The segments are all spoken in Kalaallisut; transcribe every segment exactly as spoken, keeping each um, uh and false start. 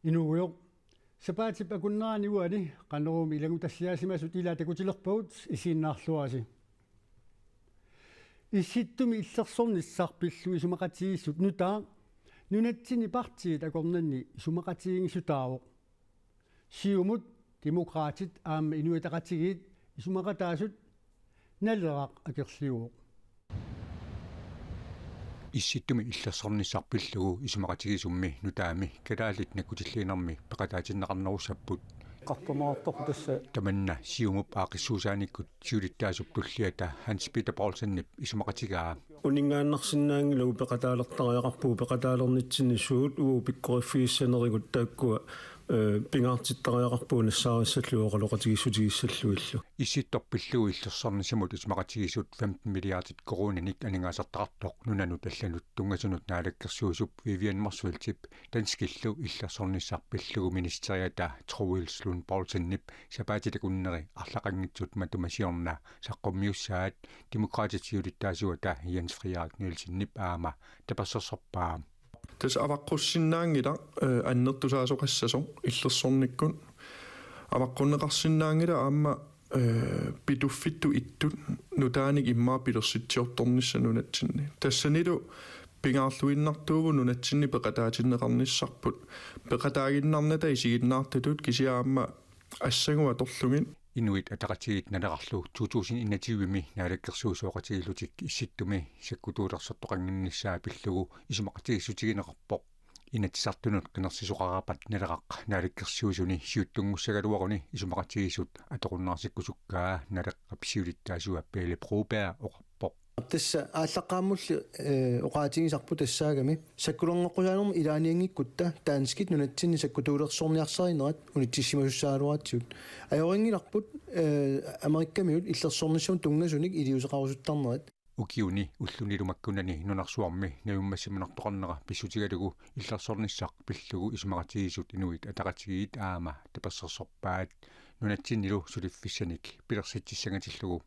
Inuugujoq. Sapaatip akunnerani uani Qanoruumi ilanngutassiaasimasut ila takutilerpagut, isiginnaarluarisi. Issittumi illersornissaq pillugu isumaqatigiissut nutaaq nunatsinni partiit akornanni isumaqatigiinngissutaavoq. Siumut, Demokraatit aamma Inuit Ataqatigiit isumaqataasut Naleraq akerliuvoq. Issittumi illersornissaq pillugu isumaqatigiissummi nutaami kalaallit nakkutilliinermi peqataatinneqarnerussapput. Qartornartorput tassa. Tamanna Siumup aaqqissuussaanikkut siulittaasup tulliata Hans Peter Poulsenip isumaqatigaa. Uninngaannarsinnaanngilagut peqataalertariaqarpugut, peqataalernitsinni suut uagut pikkoriffigissanerigut taakkua, eh, pingaartittariaqarpugut nassaarissallugu oqaloqatigissutigissallutillu. Issittoq pillugu illersornissamut isumaqatigiissut femten milliardit koruuninik aningaasartaqartoq nunanut allanut tunngasunut naalakkersuisup Vivian Motzfeldtip danskillu illersornissaq pillugu ministeriata Troels Lund Poulsenip sapaatip akunneri arlaqanngitsut matuma siorna saqqummiussaat Demokraatit siulittaasuata Jens Frederik Nielsenip aamma tapersersorpaa. Tassa avaqqussinnaanngilaq, eh, annertusaasoqassasoq illersornikkut. Avaqqunneqarsinnaanngilaq aamma, eh, Pituffittup ittut nutaanik immaqa pilersitsiortornissaq nunatsinni. Tassanilu pingaarluinnartuuvoq nunatsinni peqataatinneqarnissarput. Peqataaginnarnata isiginnaartutut kisianni aamma assagut atorlugit. Inuit Ataqatigiit Nalerarlu to tusind enogtyve-mi naalakkersuisooqatigiillutik Issittumi sakkutuulersortoqannginnissaa pillugu isumaqatigiissutigineqarpoq. Inatsisartunut qinersisoqarpat Naleraq naalakkersuisuni siuttunngussagaluaruni isumaqatigiissut atoqunnaarsikkusukkaa Naleqqap siulittaasua Pele Broberg oqarpoq. Tassa aallaqqaammulli, eh, oqaatigisarput tassaagami sakkulerneqqusaanermi ilaanianngikkutta danskit nunatsinni sakkutuulersorniarsarinerat unitsissimasussaagaluaratsigu. Ajorinngilarput, eh, Amerikkamiut illersornissamut tunngasunik iliuuseqarusuttarnerat. Ukiuni ullunilu makkunani nunarsuarmi najummassimanartoqarnera pissutigalugu illersornissaq pillugu isumaqatigiissut Inuit Ataqatigiit aamma tapersersorpaat nunatsinnilu suliffissanik pilersitsissangatillugu.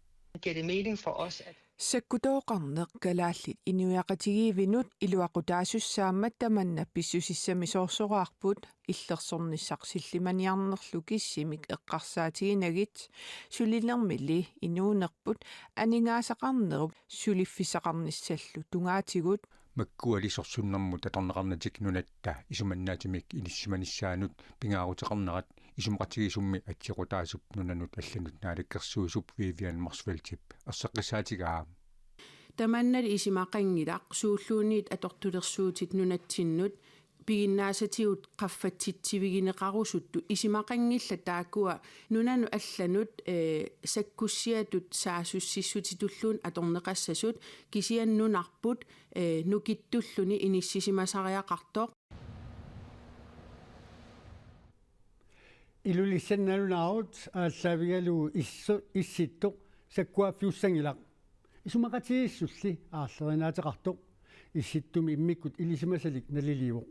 Giver det mening for os, at Sakkutooqarneq kalaallit inuiaqatigiivinut iluaqutaasussaammat tamanna pissusissamisoorsoraarput illersornissaq sillimaniarnerlu kissimik eqqarsaatiginagit sulinermili inuunerput aningaasaqarnerup suliffissaqarnissallu tungaatigut. Makkuali sorsunnermut atorneqarnatik nunatta isumannaatsumik inissisimanissaanut pingaaruteqarnerat isumaqatigiissummi atsioqataasup nunanut allanut naalakkersuisup Vivian Motzfeldtip erseqqissaatigaa. Tamannali isumaqanngilaq suulluunniit atortulersuutit nunatsinnut piginnaasatigut qaffatsitsivigineqarusuttut isumaqanngillat taakkua nunanut allanut, eh, sakkussiatut saassussissutitulluunniit atorneqassasut kisianni nunarput, eh, nukittulluni inissisimasariaqartoq. Ilulissani nalunaarut aallaavigalugu isso-, Issittoq sakkuaaffiussanngilaq. Isumaqatigiissulli aarlerinaateqartoq Issittumi immikkut ilisimasalik naliliivoq.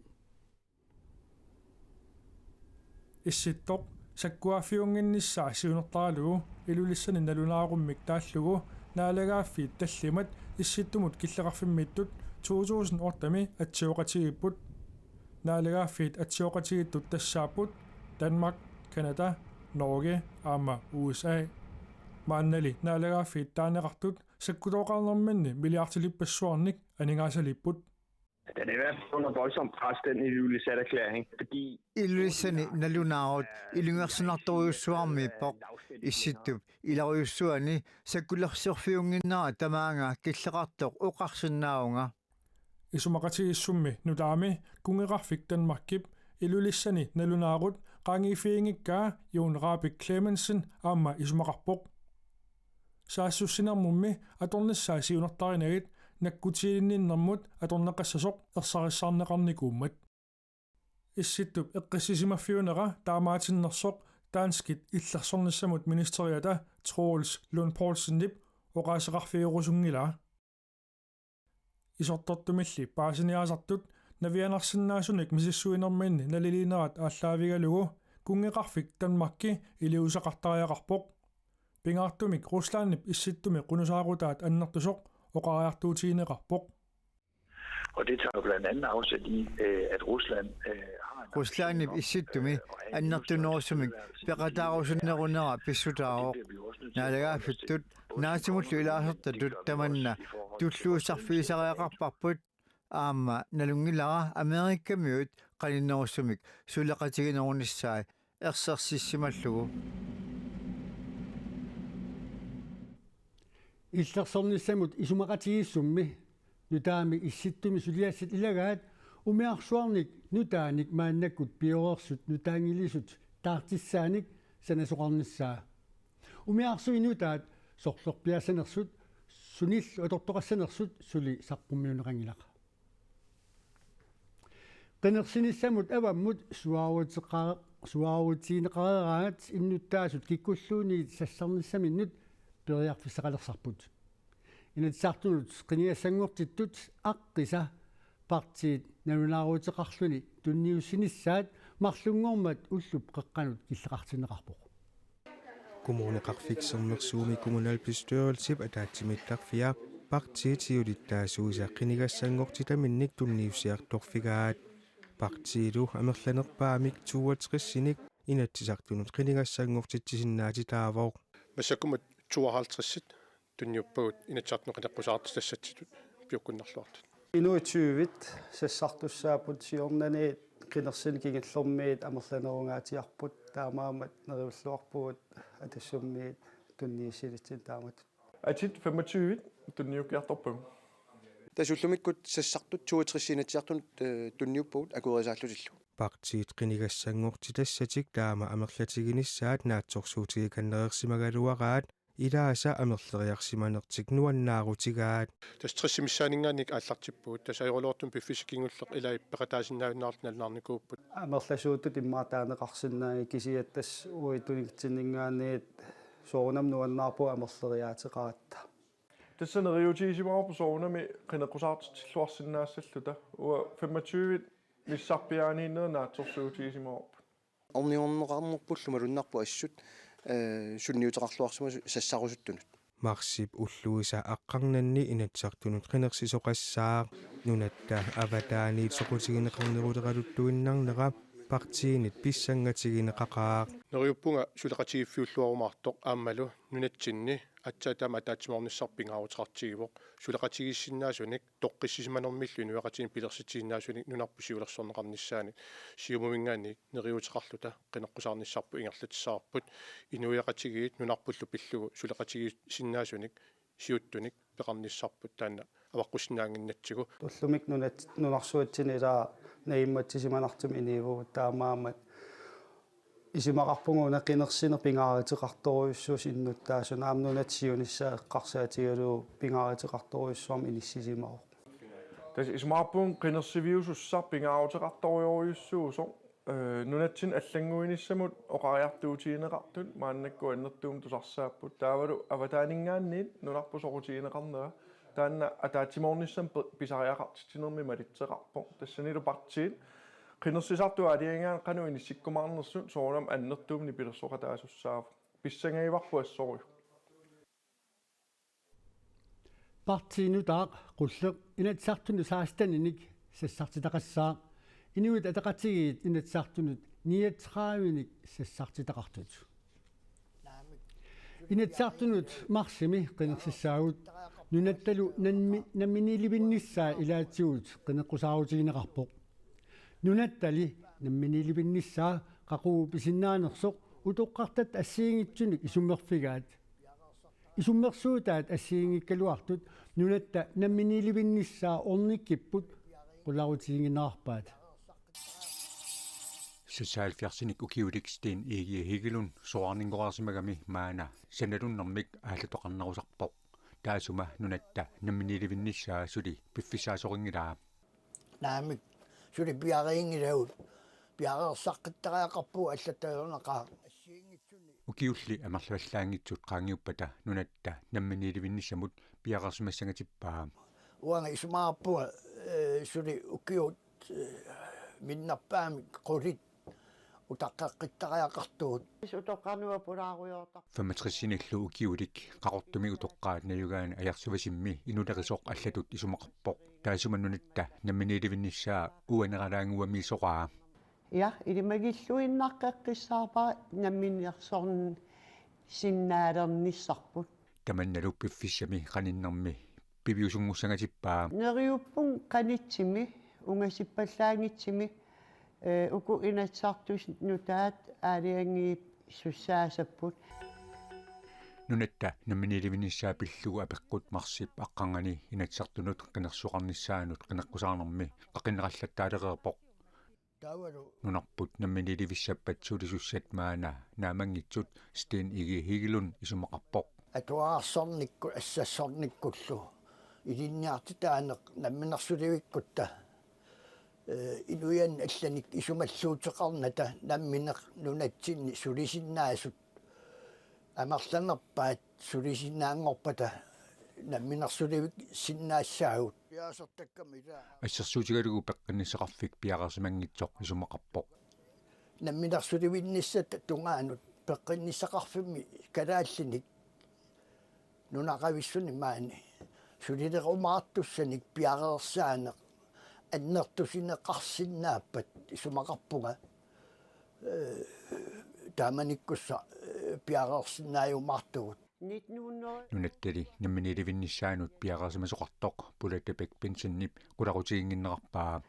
Issittoq sakkuaaffiunnginnissaa siunertaralugu Ilulissani nalunaarummik taallugu naalagaaffiit tallimat Issittumut killeqarfimmiittut to tusind otte-mi atsioqatigiipput. Naalagaaffiit atsioqatigiittut tassaapput Danmark, Canada, Norge aamma U S A. Maannali naalagaaffiit taaneqartut sakkutooqarnerminni milliardilippassuarnik aningaasaliipput. Den er i hvert fald under voldsomt pres, den Ilulissaterklæring, fordi Ilulissani nalunaarut ilungersunartorujussuarmiippoq. Issittup ilarujussuani sakkulersorfiunnginnera tamaanga killeqartoq oqarsinnaavunga. Isumaqatigiissummi nutaami kunngeqarfik Danmarkip Ilulissani nalunaarut qaangiiffiginngikkaa Jon Rahbek Clemensen aamma isumaqarpoq. Saassussinermummi atornissaa siunertarinagit nakkutilinninnermut atorneqassasoq ersarissaarneqarnikuummat. Issittup eqqissisimaffiunera taamaatinnersoq danskit illersornissamut ministeriata Troels Lund Poulsenip oqaaseqarfigerusunngilaa. Isortortumilli paasiniaasartut navianarsinnaasunik misissuinerminni naliliinerat aallaavigalugu kunngeqarfik Danmarki iliuuseqartariaqarpoq. Pingaartumik Ruslandip Issittumi qunusaarutaat annertusoq oqariartuutigineqarpoq. Og det tager jo blandt andet afsæt i, øh, at Rusland øh, har en Ruslandip issittumi annertunerusumik peqataarusunnerunera pissutaavoq. Naalagaaffittut naasimullu ilaasortatut tamanna tulluussarfigisariaqarparput, aamma nalunngilara Amerikamiut qaninnerusumik suleqatiginerunissaat ersersissimallugu. Illersornissamut isumaqatigiissummi nutaamik issittumi suliassat ilagaat umiarsuarnik nutaanik maannakkut pioreersut nutaanngilisut taartissaanik sanasoqarnissaa. Umiarsuit nutaat sorlerpiaassanersut sunillu atortoqassanersut suli saqqummiunneqanngilaq. Qinersinissamut avammut suaaruteqa-, suaarutigineqareeraat innuttaasut kikkulluunniit sassarnissaminnut periarfissaqalersarput. Inatsisartunut qinigassanngortittut aqqisa partiit nalunaaruteqarluni tunniussinissaat marlunngormat ullup qeqqanut killeqartinneqarpoq. Kommuneqarfik Sermersuumi kommunalbestyrelsip ataatsimiittarfia partiit siulittaasuisa qinigassanngortitaminnik tunniussiartorfigaat. Partiilu amerlanerpaamik toogtresinik Inatsisartunut qinigassanngortitsisinnaatitaavoq. Massakkumut tooghalvtredsit tunniuppagut Inatsisartunut qineqqusaartitassatsitut piukkunnarluartut. Inuit tyvit sassartussaapput, siornani qinersineq kingullermiit amerlanerungaatsiarput, taamaammat neriulluarpugut Atassummiit tunniussilitsinni taamatut. Atit femogtyve tunniukkiartorpagut. Tassa ullumikkut sassartut toogtres Inatsisartunut, øh, tunniuppagut akuerisaallutillu. Partiit qinigassanngortitassatik taama amerlatiginissaat naatsorsuutigikannereersimagaluaraat ilaasa amerleriarsimanertik nuannaarutigaat. Tassa tressit missaaninngaanniit aallartippugut. Tassa ajoraluartumik piffissaq kingulleq ilai peqataasinnaajunnaarlutik nalunaarnikuupput. Amerlasuutut immaqa taaneqarsinnaanngilaq, kisianni tassa uagut tunitsinninngaanniit soorunami nuannaarpugut amerleriaateqaratta. Tassa neriuutigisimavarput soorunami qineqqusaartitsilluarsinnaassalluta. Uagut femogtyve missarpiaaniinneri naatsorsuutigisimavarput. Ornigorneqarnerpullu malunnarpoq assut, øh, sunniuteqarluarsimasoq sassarusuttunut. Marsip ulluisa aqqarnanni Inatsisartunut qinersisoqassaaq. Nunatta avataaniit soqutigineqarneruleraluttuinnarnera partiinit pissangatigineqaqaaq. Neriuppunga suleqatigiiffiulluarumaartoq aammalu nunatsinni aatsaat taama ataatsimoornissarput pingaaruteqartigivoq, suleqatigiissinnaasunik toqqissisimanermillu inuiaqatigiinni pilersitsisinnaasunik nunarput siulersorneqarnissaanik. Siumuminngaanniit neriuuteqarluta qineqqusaarnissarput ingerlatissavarput, inuiaqatigiit nunarpullu pillugu suleqatigiissinnaasunik siuttunik peqarnissarput taanna avaqqussinnaannginnatsigu. Ullumi nunat-, nunarsuatsinni ilaa najummatsisimanartumik inuuvugut, taamaammat isumaqarpunga una qinersineq pingaaruteqartorujussuusoq innuttaasunut, aamma nunatta siunissaq eqqarsaatigalugu pingaaruteqartorujussuarmik inissisimavoq. Tassa isumaqarpunga qinersiviusussaq pingaaruteqartorujorujussuusoq, øh, nunatsinni allannguinissamut oqariartuutigineqartut maannakkut annertuumik tusarsaapput. Taavalu avataaninngaanniit nunarput soqutigineqarnera taanna ataatsimoornissamut pe-, pisariaqartitsinermik malitseqarpoq. Tassanilu partiit qinersisartut aalajangigaanni qanoq inissikkumaarnersut soorunami annertuumik nipilersoqataasussaavoq. Pissangagivarput assorujuk. Partii Nutaaq qulleq Inatsisartunut seksteninik sassartitaqassaaq. Inuit Ataqatigiit Inatsisartunut niogtredivenik sassartitaqartut. Inatsisartunut marsimi qinersissaagut. Nunattalu nammi-, namminiilivinnissaa ilaatigut qineqqusaarutigineqarpoq. Nunattali namminiilivinnissaa qaqugu pisinnaanersoq utoqqartatta assigiinngitsunik isummerfigaat. Isummersuutaat assigiinngikkaluartut nunatta namminiilivinnissaa ornikkipput qularutiginnginnerarpaat. Seksoghalvfjerdsinik ukiulik Steen Egede Hegelund soraarninngoreersimagami maanna sanalunnermik aallatoqarnerusarpoq. Taassuma nunatta namminiilivinnissaa suli piffissaasoqanngilaa. Naamik, suli piareerinngilagut, piareersaqqittariaqarpugut allatut ajornaqaaq. Ukiulli amerlavallaanngitsut qaangiuppata nunatta namminiilivinnissamut piareersimassangatippaa. Uanga isumaqarpunga, øh, suli ukiut, øh, minnerpaamik qulit utaqqeqqittariaqartugut. Utoqqarnut pulaarujoortar. Femogtresinillu ukiulik Qaqortumi utoqqaat najugaanni Ajarsuvasimmi inulerisoq allatut isumaqarpoq. Taassuma nunatta namminiilivinnissaa uaneralaannguamiisoraa. Ja, ilimagilluinnaqqeqqissaarpara namminersorsinnaalernissarput. Tamannalu piffissami qaninnermi piviusunngussangatippaa. Neriuppunga qanitsimi, ungasippallaanngitsimi, eh, uku Inatsisartut nutaat aalajangiisussaasapput. Nunatta namminiilivinnissaa pillugu apeqqut marsip aqqarnganni Inatsisartunut qinersisoqarnissaanut qineqqusaarnermi qaqinneqallattaalereerpoq. Taavalu nunarput namminiilivissappat sulisussat maanna naammanngitsut Sten Egede Hegelund isumaqarpoq. Atuarsornikkut assassornikkullu ilinniartitaaneq namminersulivikkutta, eh, inuiannit allanik isumalluuteqarnata nammineq nunatsinni sulisinnaasut amerlanerpaat sulisinnaanngorpata namminersulivissinnaassaagut. Piareersartakkami ilaa. Assersuutigalugu peqqinnissaqarfik piareersimanngitsoq isumaqarpoq. Namminersulivinnissatta tungaanut peqqinnissaqarfimmi kalaallinik nunaqavissunik maani sulilerumaartussanik piareersaaneq annertusineqarsinnaappat isumaqarpunga, eh, taamanikkussaq, eh, piareersinnaajumaartugut. Nunattali namminiilivinnissaanut piareersimasoqartoq Pulata Bech Bendtsenip qulaqutiginnginnerarpaa.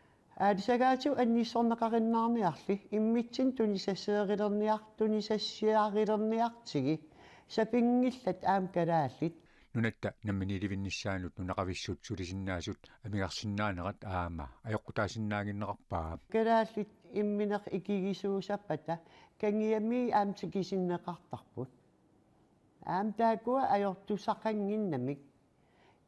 Aalisagaatigut annissorneqarinnaarniarli immitsinnut tunisassiarilerniar-, tunisassiarilerniartigi sapinngillat aamma kalaallit. Nunatta namminiilivinnissaanut nunaqavissut sulisinnaasut amigarsinnaanerat aamma ajoqutaasinnaannginnerarpaa. Kalaallit immineq ikigisuusappata kangiamiit aamma tikisinneqartarput. Aamma taakkua ajortusaqannginnamik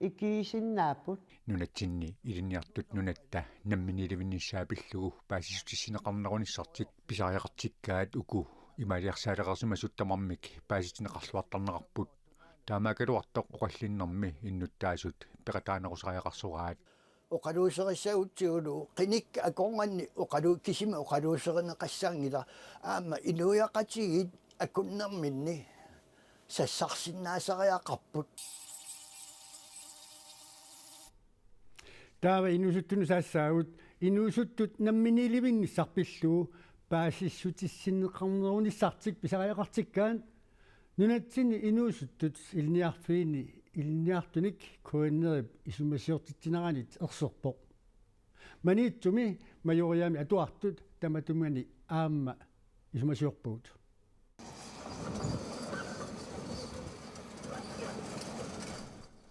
ikigisinnaapput. Nunatsinni ilinniartut nunatta namminiilivinnissaa pillugu paasissutissinneqarnerunissartik pisariaqartikkaat uku imaaliarsaalereersimasut tamarmik paasitinneqarluartarnerarput. Taamaakkaluartoq oqallinnermi innuttaasut peqataanerusariaqarsoraat. Oqaluuserissagutsigu qinikkat akornanni oqalu-, kisimi oqaluuserineqassanngilaq aamma inuiaqatigiit akunnerminni sassarsinnaasariaqarput. Taava inuusuttunut saassaagut, inuusuttut namminiilivinnissaq pillugu paasissutissinneqarnerunissartik pisariaqartikkaat, nunatsinni inuusuttut ilinniarfiini ilinniartunik K N R-ip isumasiortitsineranit erserpoq. Maniitsumi Majoriami atuartut tamatumani aamma isumasiorpagut.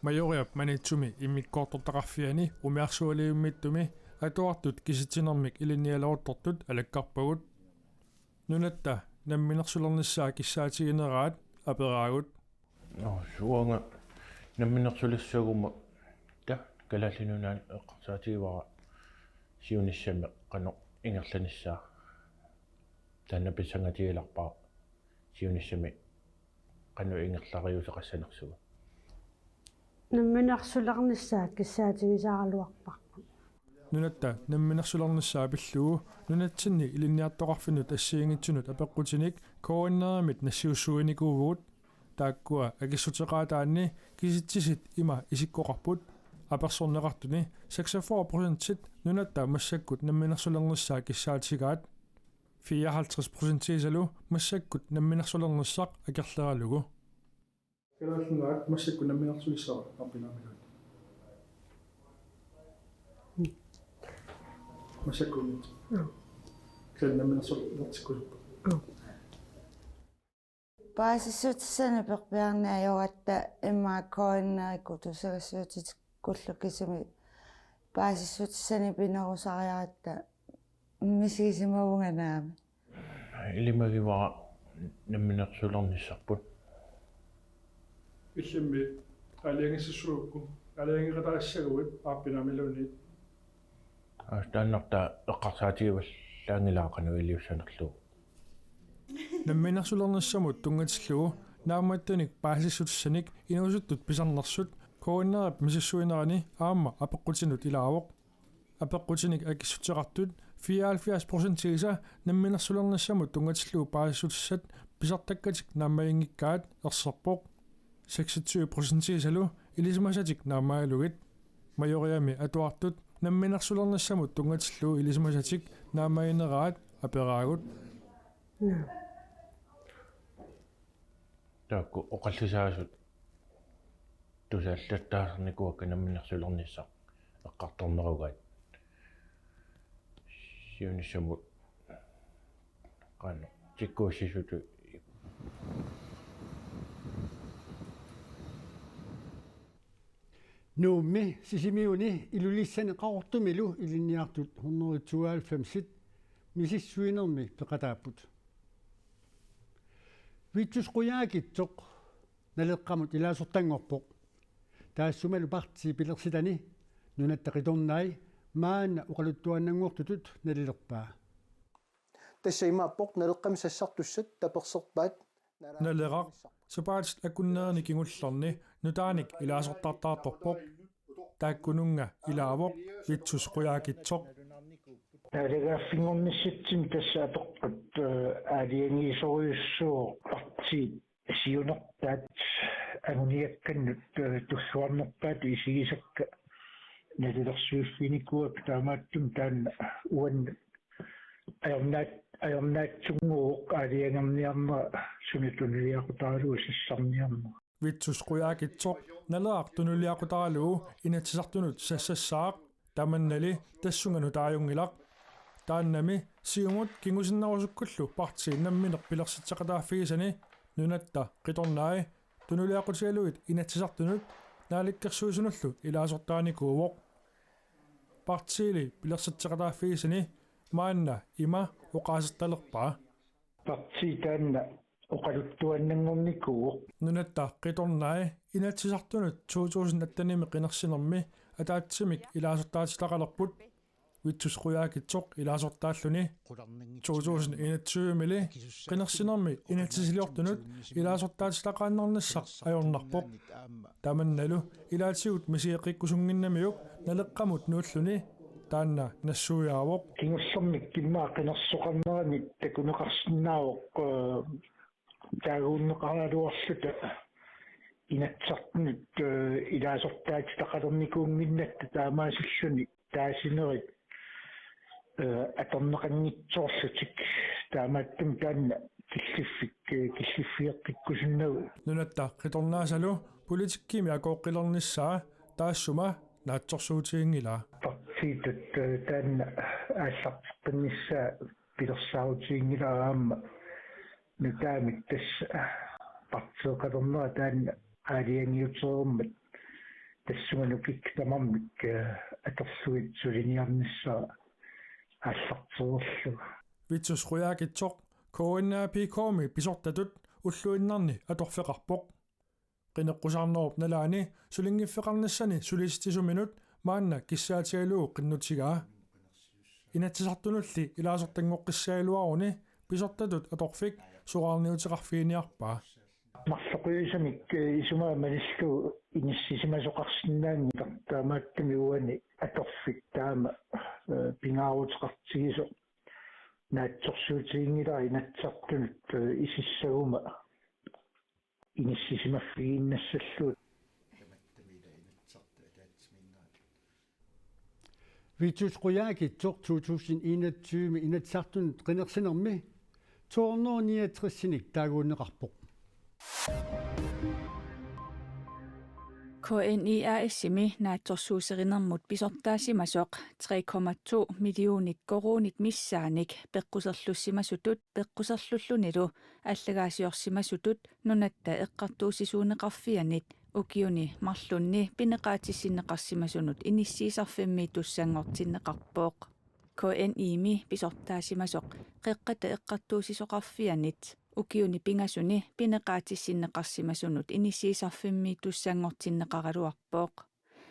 Majoriap Maniitsumi immikkoortortaqarfiani umiarsualiummiittumi atuartut kisitsinermik ilinnialeruttortut alakkarpagut. Nunatta namminersulernissaa kissaatigineraat aperaagut. Nå, uanga namminersulissaguma ta Kalaallit Nunaanni eqqarsaatigivara siunissami qanoq ingerlanissaa. Taanna pissangatigilerpara siunissami qanoq ingerlariuseqassanersugut. Namminersulernissaa kissaatigisaraluarparput. Nunatta namminersulernissaa pillugu nunatsinni ilinniartoqarfinnut assigiinngitsunut apeqqutinik K N R-imit nassiussuinikuuvugut, taakkua akissuteqaataanni kisitsisit ima isikkoqarput. Apersorneqartuni seksogfyrre procentit nunatta massakkut namminersulernissaa kissaatigaat. Fireoghalvtreds procentiisalu massakkut namminersulernissaq akerleralugu. Kalaallit Nunaat massakkut namminersulissavaa arpinnaamiluunniit? Massakkumiit. Joo. Kisianni namminersulertikkusuppat? Joo. Paasissutissanik perpiarniajoratta immaqa K N R-ikkut tusagassiuutitigut kisimi paasissutissanik pinerusariaratta misigisimavunga naamik. Ilimagivara namminersulernissarput. Illimmi aalajangiisassuugukku, aalajangeqataassagaluit arpinnaamiluunniit? Aa, taannartaa eqqarsaatigivallaanngilara qanoq iliussanerlugu. Namminersulernissamut tunngatillugu naammattunik paasissutissanik inuusuttut pisarnersut K N R-ip misissuinerani aamma apeqqutinut ilaavoq. Apeqqutinik akissuteqartut fireoghalvfjerds procentiisa namminersulernissamut tunngatillugu paasissutissat pisartakkatik naammaginngikkaat erserpoq. Seksogtyve procentiisalu ilisimasatik naammagalugit. Majoriami atuartut namminersulernissamut tunngatillugu ilisimasatik naammagineraat aperaagut. Taakku oqallisaasut tusaallattaarnikuuakka namminersulernissaq eqqartornerugaat. Siunissamut qanoq tikkuussisutut. Nuummi, Sisimiuni, Ilulissani Qaqortumilu ilinniartut hundrede tooghalvfemsit misissuinermi peqataapput. Vittus Qujaukitsoq Naleqqamut ilaasortanngorpoq. Taassumalu partii pilersitani Nunatta Qitornai maanna oqaluttuaannanngortutut nalilerpaa. Tassa imaappoq Naleqqami sassartussat taperserpaat Naleraq sapaatit akunnerini kingullerni nutaanik ilaasortartaartorpoq. Taakkununnga ilaavoq Vittus Qujaukitsoq. Naalagaaffinngornissatsinni tassa atoqqat, eh, aalajangiisorujussuuvoq partiit siunertaat anguniakkannut, eh, tulluarnerpaatut isigisakka nalilersuiffiginikuuakka, taamaattumik taanna uannut ajornaat-, ajornaatsunnguuvoq aalajangerniarnera suna tunuliaqutaralugu sassarniarnera. Vittus Qujaukitsoq Naleraq tunuliaqutaralugu Inatsisartunut sassassaaq, tamannali tassunga nutaajunngilaq. Taannami Siumut kingusinnerusukkullu partiit nammineq pilersitseqataaffigisani Nunatta Qitornai tunuliaqutigalugit Inatsisartunut naalakkersuisunullu ilaasortaanikuuvoq. Partiili pilersitseqataaffigisani maanna ima oqaasertalerpaa. Partii taanna oqaluttuaannanngornikuuvoq. Nunatta Qitornai Inatsisartunut to tusind attenimi qinersinermi ataatsimik ilaasortaatitaqalerput. Vittus Qujaukitsoq ilaasortaalluni. To tusind enogtyvemili qinersinermi inatsisiliortunut ilaasortaatitaqaannarnissaq ajornarpoq. Tamannalu ilaatigut misigeqqikkusunnginnamiuk Naleqqamut nuulluni taanna nassuiaavoq. Kingullermik immaqa qinersoqarnerani takuneqarsinnaavoq, eh, taaguunneqaraluarluta Inatsisartunut, eh, ilaasortaatitaqalernikuunnginnatta taamaasilluni taasinerit, eh, atorneqanngitsoorlutik, taamaattumik taanna killiffik, eh, killiffigeqqikkusunnagu. Nunatta Qitornaasalu politikkimi akooqqilernissaa taassuma naatsorsuutiginngilaa. Partiitut, eh, taanna aallarteqqinnissaa pilersaarutiginngilara aamma nutaamik tassa partiiqalernera taanna aalajangiutereermat tassunga nukikka tamarmik, eh, atorlugit suliniarnissara aallartereerlugu. Vittus Qujaukitsoq K N A P K-mi pisortatut ulluinnarni atorfeqarpoq. Qineqqusaarnerup nalaani sulinngiffeqarnissani sulisitsisuminut maanna kissaatigalugu qinnutigaa. Inatsisartunulli ilaasortanngoqqissagaluaruni pisortatut atorfik soraarniuteqarfiginiarpaa. Marloqiusamik, eh, isumaga malillugu inissisimasoqarsinnaanngilaq, taamaattumik uani atorfik taama, eh, pingaaruteqartigisoq naatsorsuutiginngilara Inatsisartunut, eh, isissaguma inissisimaffigiinnassallugu. Vittus Qujaukitsoq to tusind enogtyve Inatsisartunut qinersinermi to hundrede niogtresinik taaguunneqarpoq. K N I A S-imi naatsorsuuserinermut pisortaasimasoq tre komma to millionit koruunit missaanik peqquserlussimasutut peqquserlullunilu allagaasiorsimasutut Nunatta Eqqartuussisuuneqarfianit ukiuni marlunni pineqaatissinneqarsimasunut inissiisarfimmiittussanngortinneqarpoq. K N I-mi pisortaasimasoq Qeqqata Eqqartuussisoqarfianit ukiuni pingasuni pineqaatissinneqarsimasunut inissiisarfimmiittussanngortinneqaraluarpoq.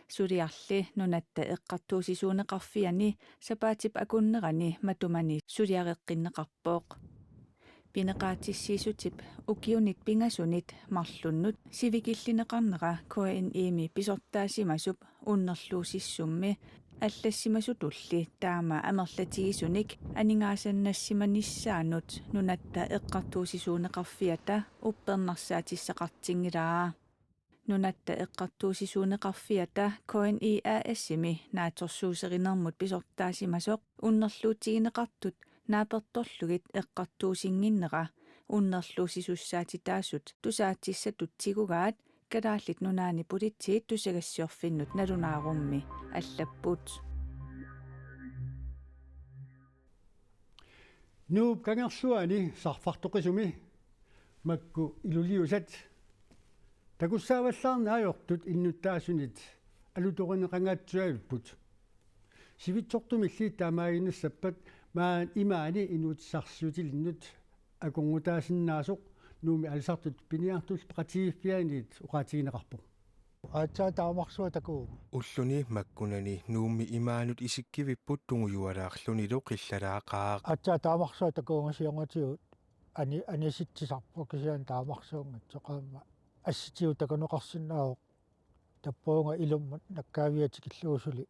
Suliarli Nunatta Eqqartuussisuuneqarfiani sapaatip akunnerani matumani suliareqqinneqarpoq. Pineqaatissiissutip ukiunit pingasunit marlunnut sivikillineqarnera K N I-mi pisortaasimasup unnerluussissummi allassimasutulli taama amerlatigisunik aningaasannassimanissaanut Nunatta Eqqartuussisuuneqarfiata uppernarsaatissaqartinngilaraa. Nunatta Eqqartuussisuuneqarfiata K N I A S-imi naatsorsuuserinermut pisortaasimasoq unnerluutigineqartut naapertorlugit eqqartuussinnginnera unnerluussisussaatitaasut tusaatissatut tigugaat Kalaallit Nunaanni Politiit tusagassiorfinnut nalunaarummi allapput. Nuup Kangerluani sarfartoqisumi makku iluliusat takussaavallaarneq ajortut innuttaasunit alutorineqangaatsuavipput. Sivitsortumilli taamaaginnassappat maani imaani inuutissarsiutilinnut akornutaasinnaasoq Nuummi aalisartut piniartullu peqatigiiffianit oqaatigineqarpoq. Aatsaat taamarsuaq takuuk. Ulluni makkunani Nuummi imaanut isikkivipput tungujualaarlunilu qillalaaqaaq. Aatsaat taamarsuaq takuunga siornatigut ani-, anisitsisarpoq kisianni taamarsuunngitsoq aamma assitigut takuneqarsinnaavoq. Tappuunga ilumut nakkaaviat tikillugu suli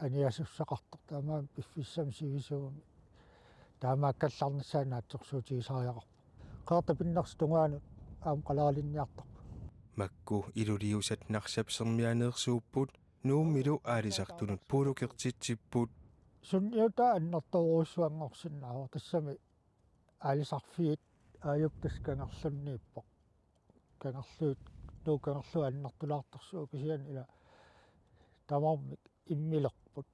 aniasussaqartoq taamaammat piffissami sivisuumi taamaakkallarnissaa naatsorsuutigisariaqarpoq. Qeertap pinnersup tungaanut aamma qaleralinniartarpoq. Makku iluliusat Narsap Sermianeersuupput Nuummilu aalisartunut puulukertitsipput. Sunniutaa annertoorujussuanngorsinnaavoq tassami aalisarfiit aajuku tassa Kangerlunniippoq. Kangerluit, Nuup Kangerluup annertulaartorsuuvoq kisianni ila tamarmik immilerput.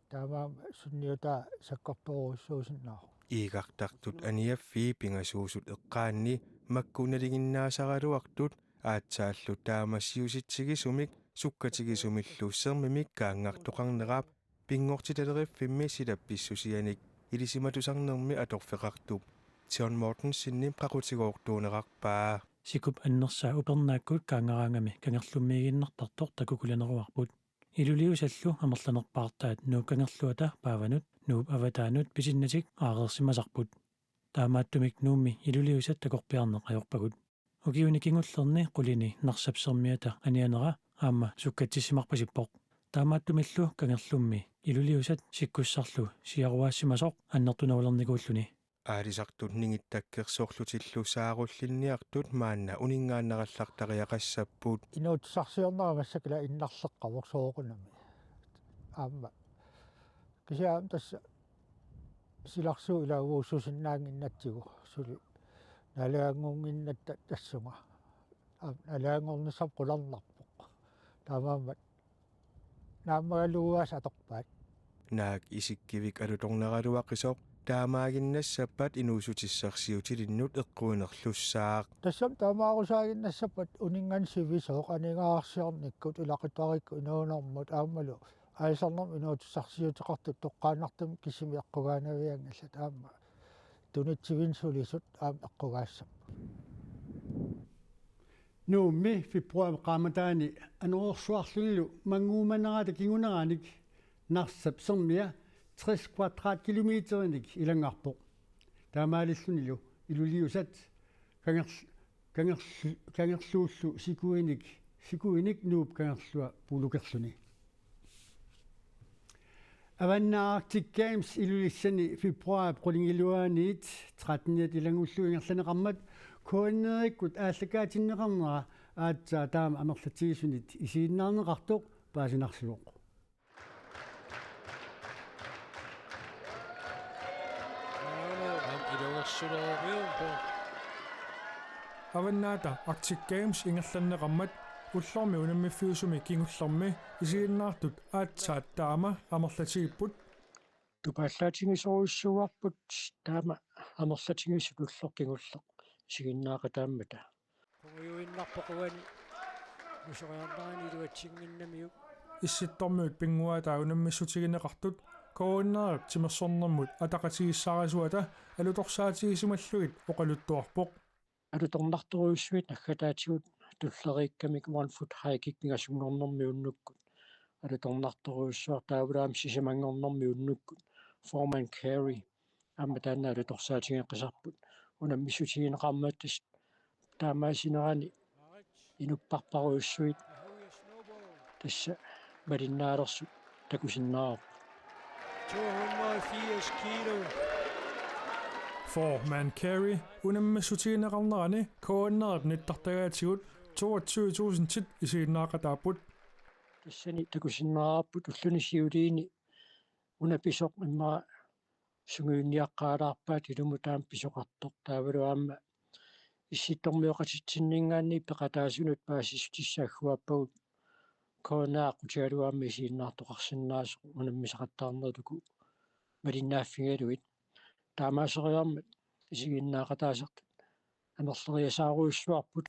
Taamaammat sunniutaa sakkortoorujussuusinnaavoq. Iigartartut aniaffii pingasuusut eqqaanni makku nalinginnaasaraluartut aatsaallu taama siusitsigisumik sukkatigisumillu sermimik kaanngartoqarnerap pinngortitaleriffimmi silap pissusianik ilisimatusarnermi atorfeqartup John Mortensenip qaqutigoortuunerarpaa. Sikup annersaa upernaakkut kaangaraangami Kangerlummiiginnartartoq takukulineruarput. Iluliusallu amerlanerpaartaat Nuup Kangerluata paavanut Nuup avataanut pisinnatik aareersimasarput. Taamaattumik Nuummi iluliusat takorpiarneq ajorpagut. Ukiuni kingullerni qulini Narsap Sermiata anianera aamma sukkatsissimarpasippoq. Taamaattumillu Kangerlummi iluliusat sikkussarlu siaruaassimasoq annertunalernikuulluni. Aalisartut ningittakkersorlutillu saarullinniartut maanna uninngaannarallartariaqassaapput. Inuutissarsiornera massakkut ila innarleqqavoq soorunami. Aamma. Kisianni tassa silarsuut ilaavuussusinnaannginnatsigu suli naalagaanngunnginnatta tassunga. Aamma naalagaanngornissaq qularnarpoq. Taamaammat naammagaluaasa atorpaat. Naak isikkivik alutornaraluaqisoq taamaaginnassappat inuussutissarsiutilinnut eqquinerlussaaq. Tassami taamaarusaaginnassappat uninnganik sivisooq aningaasarsiornikkut ilaqutariikkut inuunermut aammalu aalisarnermut inuutissarsiuteqartut toqqaannartumik kisimi eqqugaanavianngillat aamma tunitsivinni sulisut aamma eqqugaassapput. Nuummi februaarip qaammataani anorersuarlunilu mannguumanerata kinguneranik Narsap Sermia tres kvadratkilometerinik ilanngarpoq. Taamaalillunilu iluliusat Kangerl-, Kangerl-, Kangerluullu sikuinik, sikuinik Nuup Kangerlua puulukerluni. Avannaata Arctic Games Ilulissani februaarip qulingiluaaniit tretteniat ilanngullugu ingerlanneqarmat K N R-ikkut aallakaatinneqarnera aatsaat taama amerlatigisunit isiginnaarneqartoq paasinarsivoq. Avannaata Arctic Games ingerlanneqarmat ullormi unammiffiusumi kingullermi isiginnaartut aatsaat taama amerlatigipput. Tupaallaatigisorujussuuarput taama amerlatigisut ulloq kingulleq isiginnaaqataammata. Qungujuinnarpoq uani nusoriarnerani iluatsinnginnamiuk. Issittormiut pinnguaataa unammissutigineqartut K N R-ip timersornermut ataqatigiissaarisuata alutorsaatigisimallutik oqaluttuarpoq. Alutornartorujussuit naggataatigut tulleriikkamik one foot high kick pingasunngornermi unnukkut. Alutornartorujussuaq taavalu aamma sisamanngornermi unnukkut. Foreman carry. Aamma taanna alutorsaatigeqqisarput. Unammissutigineqarmat tassa taamaasinerani inupparparujussuit tassa malinnaalersut takusinnaavarput. Foreman carry unammissutigineqarnerani K N R-ip nittartagaatigut Toogtyve tusindit isiginnaaqataapput. Tassani takusinnaavarput ulluni siuliini una pisoq immaqa sungiunniaqqaalaarpaat ilumut aamma pisoqartoq, taavalu aamma Issittormioqatitsinninngaanniit peqataasunut paasissutissaagguaarpagut. K N R aqqutigalugu aamma isiginnaartoqarsinnaasoq unammisaqattaarnerup uku malinnaaffigalugit. Taamaaseriarmat isiginnaaqataasartut amerleriasaarujussuarput.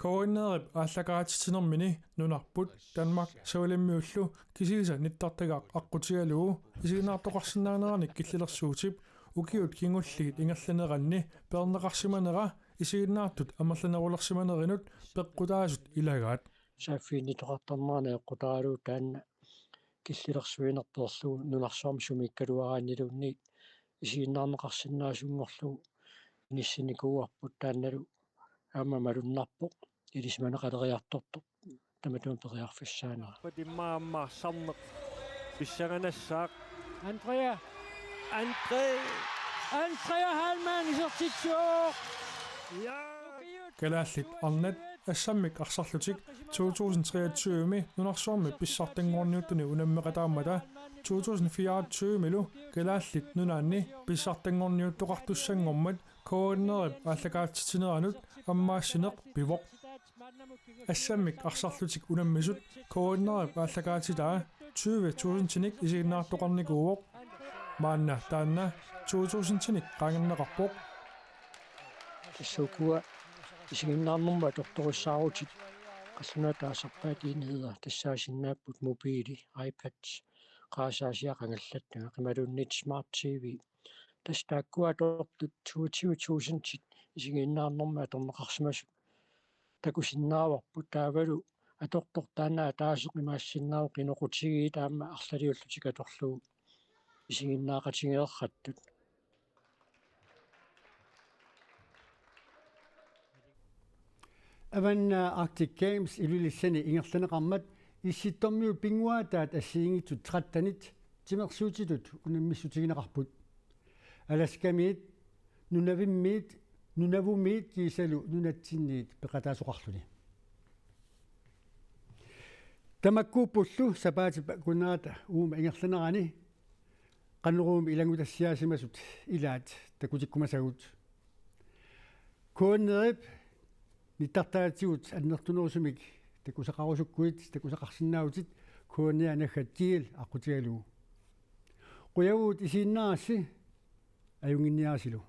K N R-ip aallakaatitsinermini nunarput Danmark Savalimmiullu kisiisa nittartagaq aqqutigalugu isiginnaartoqarsinnaaneranik killilersuutip ukiut kingulliit ingerlaneranni peerneqarsimanera isiginnaartut amerlanerulersimanerinut peqqutaasut ilagaat. Saaffiginnittoqartarnerani eqqutaralugu taanna killilersuinerpeerlugu nunarsuarmi sumiikkaluaraanniluunniit isiginnaarneqarsinnaasunngorlugu inissinikuuarput, taannalu aamma malunnarpoq ilisimaneqaleriartortoq tamatuma periarfissaanera. Patimma aamma arsarneq pissanganassaaq. Andrea. Andre. Andrea Heilmann isertitsivoq. Ja. Kalaallit arnat assammik arsarlutik to tusind treogtyve-mi nunarsuarmi pissartanngorniuttuni unammeqataammata to tusind fireogtyve-milu Kalaallit Nunaanni pissartanngorniuttoqartussanngormat K N R-ip aallakaatitsineranut ammaassineq pivoq. Assammik arsarlutik unammisut K N R-ip aallakaatitaa tyve tusindinik isiginnaartoqarnikuuvoq. Maanna taanna to tusindinik qaangerneqarpoq. Tassa ukua isiginnaarnermut atortorissaarutit qallunaat taasarpaat enheder, tassaasinnaapput mobili, iPad, qarasaasiaq angallattagaq imaluunniit smart T V. Tassa taakkua atortut toogtyve tusindit isiginnaarnermut atorneqarsimasut takusinnaavarput, taavalu atortoq taanna ataaseq imaassinnaavoq qinoqutigiit aamma arlaliullutik atorlugu isiginnaaqatigeeqqattut. Avannaata Arctic Games Ilulissani ingerlanneqarmat Issittormiut pinnguaataat assigiinngitsut trettenit timersuutitut unammissutigineqarput. Alaskamiit, Nunavimmiit, Nunavumiit kiisalu nunatsinniit peqataasoqarluni. Tamakkuuppullu sapaatip akunnerata uuma ingerlanerani Qanoruumi ilanngutassiaasimasut ilaat takutikkumasagut. K N R-ip nittartaatigut annertunerusumik takusaqarusukkuit takusaqarsinnaavutit K N R naggat G L aqqutigalugu. Qujavugut isiginnaarassi, ajunnginniarisilu.